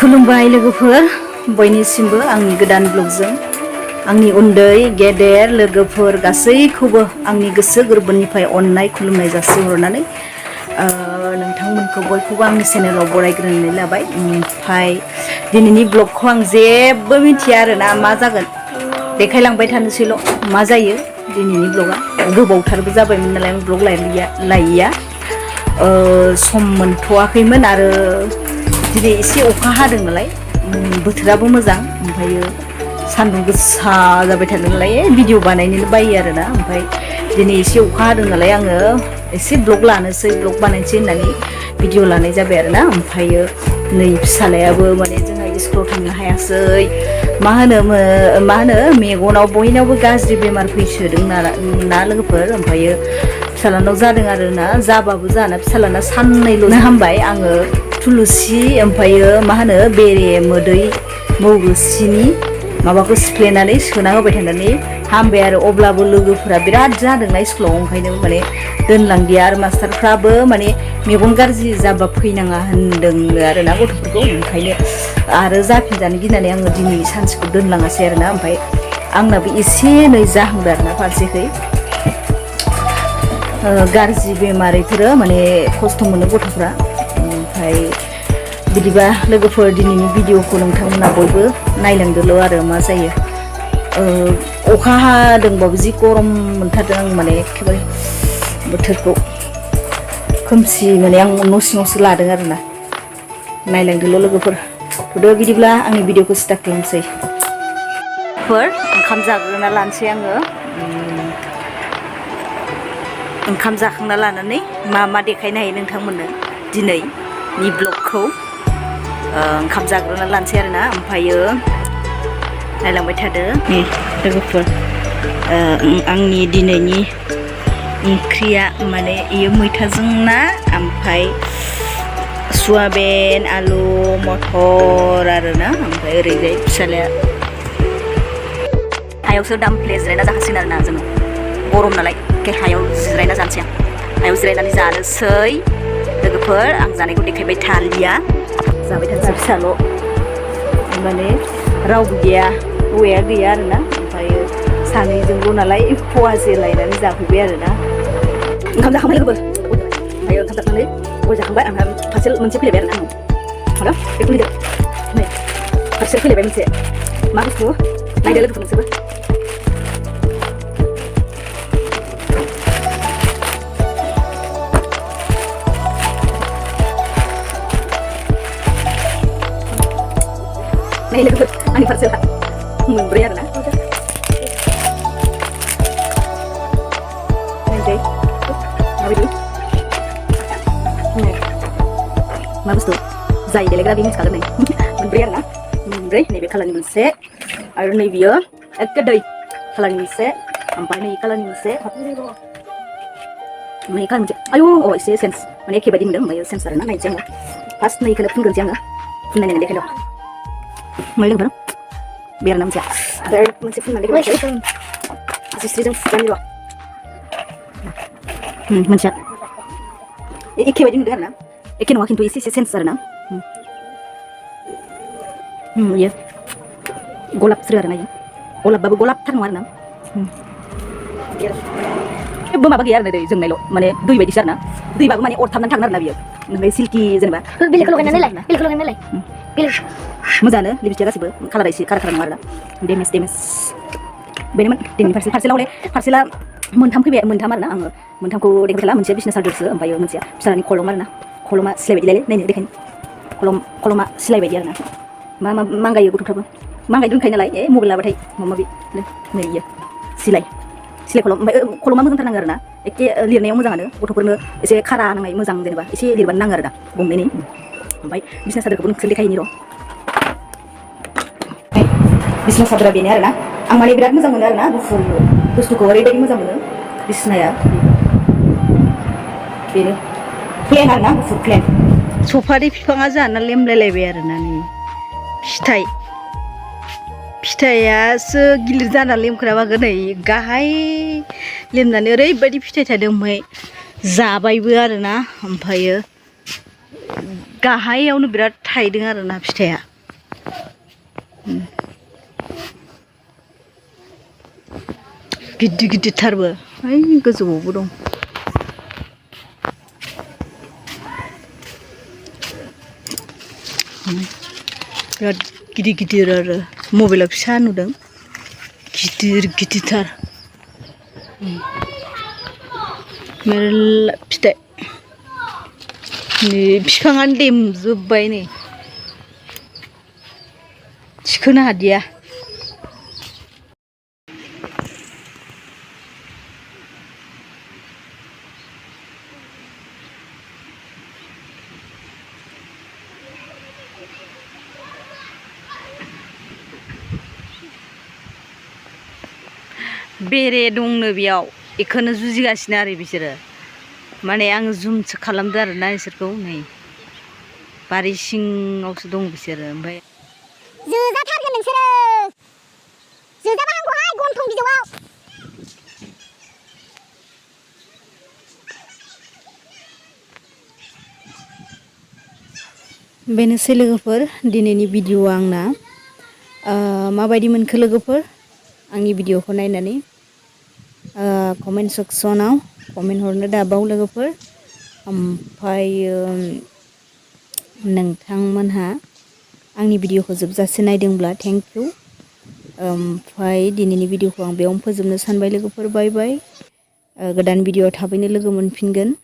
खुलुमबाय लोगोफोर बयनिसिमबो आंनि गोदान ब्लगजों आंनि उन्दै गेदेर लोगोफोर गासैखौबो आंनि गोसो गोरबोनिफ्राय अननाय खुलुमनाय जासिहरनानै नोंथांमोनखौ बयखौबो आंनि चेनेलाव बरायग्रोनानै लाबाय। ओमफ्राय दिनैनि ब्लगखौ आं जेबो मिथिया आरोना मा जागोन देखायलांबाय थानोसैल' मा जायो। दिनैनि ब्लगा गोबावथारबो जाबायमोन नालाय ब्लग लायैया सम मोनथ'वाखैमोन आरो दिनै एसे अखा हादों नालाय बोथोराबो मोजां ओमफ्रायो सान्दुं गोसा जाबाय थादों नालाय भिडिअ बानायनोनो बायो आरोना। ओमफ्राय दिनै एसे अखा हादों नालाय आङो एसे ब्लग लानोसै ब्लग बानायनोसै होननानै भिडिअ लानाय जाबाय आरोना। ओमफ्रायो नै फिसालायाबो माने जोंहा स्कुलाव थांनो हायासै मा होनो मेगनाव बयनावबो गाज्रि बेमार फैसोदों ना लोगोफोर। ओमफ्रायो फिसालानाव जादों आरोना जाबाबो जाना फिसालाना साननैल' हामबाय। आङो थुलुसि ओमफ्रायो बेरे मोदै मौ रोसिनि माबाखौ सिफ्लेनानै सोना होबाय थानानै हामबाय आरो अब्लाबो लोगोफोरा बिराद जादोंना स्कुलाव ओंखायनो माने दोनलांदिया आरो मास्टारफ्राबो माने मेगन गाज्रि जाबा फैनाङा होनदों आरोना गथ'फोरखौ। ओंखायनो आरो जाफिनजानो गिनानै आङो दिनै सानसेखौ दोनलाङासै आरोना। ओमफ्राय आंनाबो एसे नै जाहांदों आरोना फारसेखै गाज्रि बेमार बेफोरो माने खस्थ' मोनो गथ'फ्रा। ओमफ्राय बिदिबा लोगोफोर दिनैनि भिडिअखौ नोंथांमोना बयबो नायलांदोल' आरो मा जायो। अखा हादोंबाबो जि गरम मोनथारदों आं माने एखेबारे बोथोरखौ खोमसि माने आं न' सिङावसो लादों आरोना। नायलांदोल' लोगोफोर थ'दो बिदिब्ला आंनि भिडिअखौ स्टार्ट खालामसै। ओंखाम जाग्रोना लानोसै आङो। ओंखाम जाखांना लानानै मा देखायनो हायो नोंथांमोननो दिनैनि ब्लगखौ ओंखाम जाग्रोना लानोसै आरोना। ओमफ्रायो नायलांबाय थादो लोगोफोर आंनि दिनैनि ओंख्रिया माने इयो मैथाजों ना ओमफ्राय सयाबिन आलु मटर आरोना। ओमफ्राय ओरैजाय फिसालाया हायावसो दामफ्ले जिरायना जाखासिगोन आरोना जोङो गरम नालाय हायाव जिरायना जानोसै आं हायाव जिरायनानै जानोसै लोगोफोर। आं जानायखौ देखायबाय थालिया जाबाय थानोसै फिसाल' माने रावबो गैया हौवाया गैया आरोना। ओमफ्रायो सानैजोंल' नालाय फवासे लायनानै जाफैबाय आरोना। ओंखाम जाखांबाय लोगोफोर ओमफ्राय ओंखाम जाखांनानै गय जाखांबाय आंहा पार्सेल मोनसे फैलायबाय आरोना। आंनाव बेखौ लिरदो नै पार्सेल फैलायबाय मोनसे मा बुस्थु नायदो लोगोफोर नोंसोरबो। नै लोगोफोर आंनि पार्सेला मोनब्रै आरोना। नायनोसै माबायदि मा बुस्थु जाय देलायग्रा बे मिथिखागोन नै मोनब्रै आरोना मोनब्रै। नैबे कालारनि मोनसे आरो नै बियो एखे दै कालारनि मोनसे ओमफ्राय नै कालारनि मोनसे नै कालार मोनसे आयु एसे सेन्स माने एखे बायदि मोनदों। ओमफ्राय सेन्स आरोना नायनोसै आङो फार्स्ट नैखौनो फुनग्रोनोसै आङो फुननायनानै देखायदों मै लोगोफोर बे आरोना मोनसे ओमफ्राय मोनसे फुननानै देखायनोसै जिस्रिजों फुनानै र' मोनसेया एखे बायदि नुदों आरोना एखे नङा खिन्थु एसे सेन्स आरोना। इयो गलाबस्रो आरोना इयो गलाबबाबो गलाबथार नङा आरोना। जेबो माबा गैया आरो दै जोंनायल' माने दै बायदिसो आरोना दैबाबो माने अरथाबनानै थागोन आरोना बियो। ओमफ्राय सिल्कि जेनेबा बेलेगखौ लगायनानै नायलाय मोजाङानो लिपस्टिकआ गासिबो कालारा एसे कारा नङा आरोना। डेमेज बेनोमोन दिनैनि पार्सेलाव हले पार्सेला मोनथाम फैबाय मोनथाम आरोना। आङो मोनथामखौ देखायला मोनसेया बिसना सार्जारसो ओमफ्राय मोनसेया फिसालानि खलम आरोना। खलमा सिलाय बायदिलाय नायनो देखायनो खलमा सिलाय बायदि आरोना। मा मांगायो गथ'फ्राबो मांगाय दोनखायो नालाय मबाइल लाबाथाय माबा माबि नै इयो सिलाय खलम। ओमफ्राय खलमा मोजांथार नाङो आरोना एखे लिरनायाव मोजाङानो गथ'फोरनो एसे खारा नांनाय मोजां जेनेबा एसे लिरबानो नाङो आरोना गंनैनि। ओमफ्य बिसना सादोरखौबो नोंसोर देखायनि र' बिसना सादोरा बेनो आरोना। आं माने बिराद मोजां मोनो आरोना गुफुर बुस्थुखौ ओरैबायदि मोजां मोनो बिसनाया बेनो प्लेन आरोना गुफुर प्लेन। सफारि बिफाङा जाना लेमलायलायबाय आरोना नै फिथाइयासो गिलिर जाना लेमख्राबागो नै गाहाय लेमनानै ओरैबायदि फिथाइ थादों। ओमफ्राय जाबायबो आरोना ओमफ्रायो गाहायावनो बिराद थायदों आरोना फिथाइया। गिदिर गिदिरथारबो ओइ गोजौआवबो दं बिराद गिदिर गिदिर आरो मबाइलाव फिसा नुदों गिदिर गिदिरथार मेरला फिथाइ नै बिफाङानो देमजोब्बाय नै थिखोनो हादिया बेरे दंनो बेयाव बेखौनो जुजिगासिनो आरो बिसोरो माने आं जुमसो खालामदो आरोना बिसोरखौ नै बारि सिङावसो दं बिसोरो ओमफ्राय जोजाथारगोन नोंसोरो जोजाबा हामगौहाय गन्थं बिजौआव बेनोसै लोगोफोर दिनैनि भिडिअ आंना माबायदि मोनखो लोगोफोर आंनि भिडिअखौ नायनानै कमेन्ट सेक्सनाव कमेन्ट हरनो दाबाव लोगोफोर ओमफ्रायो नोंथांमोनहा आंनि भिडिअखौ जोबजासे नायदोंब्ला थेंक इउ ओमफ्राय दिनैनि भिडिअखौ आं बेयावनो फोजोबनो सानबाय लोगोफोर बाय बाय गोदान भिडिअ थाबैनो लोगो मोनफिनगोन